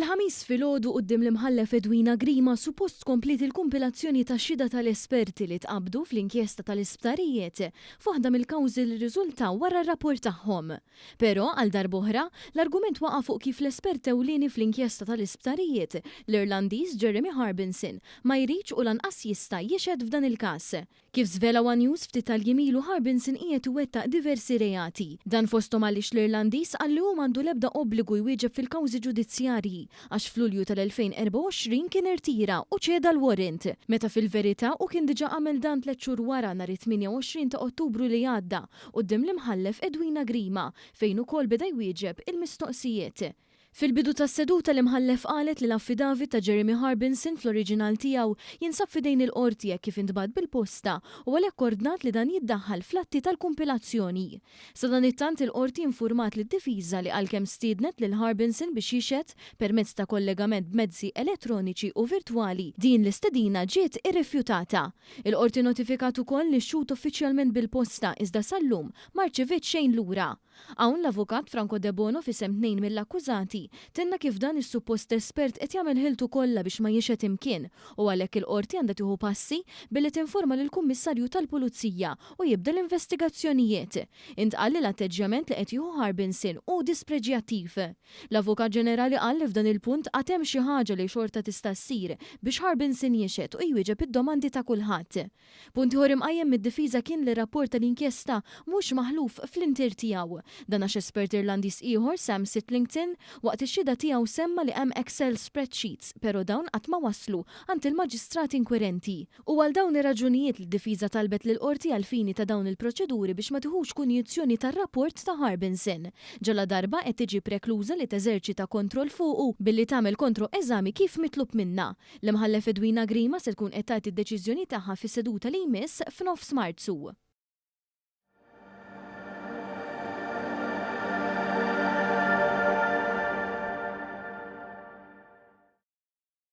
Il-Ħamis filgħodu quddiem l-Imħallef Edwina Grima suppost kompliet il-kumpilazzjoni tax-xhieda tal-esperti li tqabbdu fl-inkjesta tal-isptarijiet f'waħda mill-kawżi li rriżultaw wara r-rapport tagħhom. Però, għal darb'oħra, l-argument waqa' fuq kif l-espert ewlieni fl-inkjesta tal-isptarijiet, l-Irlandiż Jeremy Harbinson, ma jridx u lanqas jista' jixhed f'dan il-każ. Kif żvela one News ftit tal-jiem ilu Harbinson qiegħed iwettaq diversi reati. Dan fosthom għaliex l-Irlandiż qal li hu m'għandu l-ebda obbligu jwieġeb fil-kawżi ġudizzjarji għax f'Lulju tal-2024 kien irtira u ċeda l-warrant, meta fil-verità hu kien diġà għamel dan tlett xhur wara nhar it-28 ta' Ottubru li għadda quddiem l-Imħallef Edwina Grima fejn ukoll beda jwieġeb il-mistoqsijiet. Fil-bidu tas-seduta l-Imħallef qalet li l-affidavit ta' Jeremy Harbinson fl-oriġinal tiegħu jinsab f'idejn il-Qorti hekk kif intbagħat bil-posta u għalhekk ordnat li dan jiddaħħal fl-atti tal-kumpilazzjoni. Sadanittant il-Qorti infurmat lid-difiża li għalkemm stiednet lil Harbinson biex jixhed permezz ta' kollegament b'mezzi elettroniċi u virtwali, din l-istedina ġiet irrifjutata. Il-Qorti notifikat ukoll lix-xhud uffiċjalment bil-posta iżda sal-lum ma rċeviet xejn lura. Hawn l-Avukat Franco Debono f'isem tnejn mill-akkużati tenna kif dan is-suppost espert qed jagħmel ħiltu kollha biex ma jixhed imkien u għalhekk il-Qorti għandha tieħu passi billi tinforma lill-Kummissarju tal-Pulizija u jibda l-investigazzjonijiet. Intqal li l-atteġġjament li qed jieħu Harbinson hu dispreġjattiv. L-Avukat Ġenerali qal li f'dan il-punt għad hemm xi ħaġa li xorta tista' ssir biex Harbinson jixhed u jwieġeb id-domandi ta' kulħadd. Punt ieħor imqajjem mid-difiża kien li r-rapport tal-inkjesta mhux maħluf fl-intier tiegħu. Dan għax espert Irlandiż ieħor, Sam Sitlington, waqt ix-xhieda tiegħu semma li hemm Excel spreadsheets pero dawn qatt ma waslu għand il-maġistrat inkwirenti. U għal dawn ir-raġunijiet li d-difiża talbet lill-Qorti għall-fini ta' dawn il-proċeduri biex ma tiħux kunjizzjoni tar-rapport ta' Harbinson. Ġaladarba qed tiġi prekluża li teżerċita kontroll fuqu billi tagħmel kontro-eżami kif mitlub minnha. L-Imħallef Edwina Grima se tkun qed tagħti d-deċiżjoni tagħha fis-seduta li jmiss f'nofs Marzu.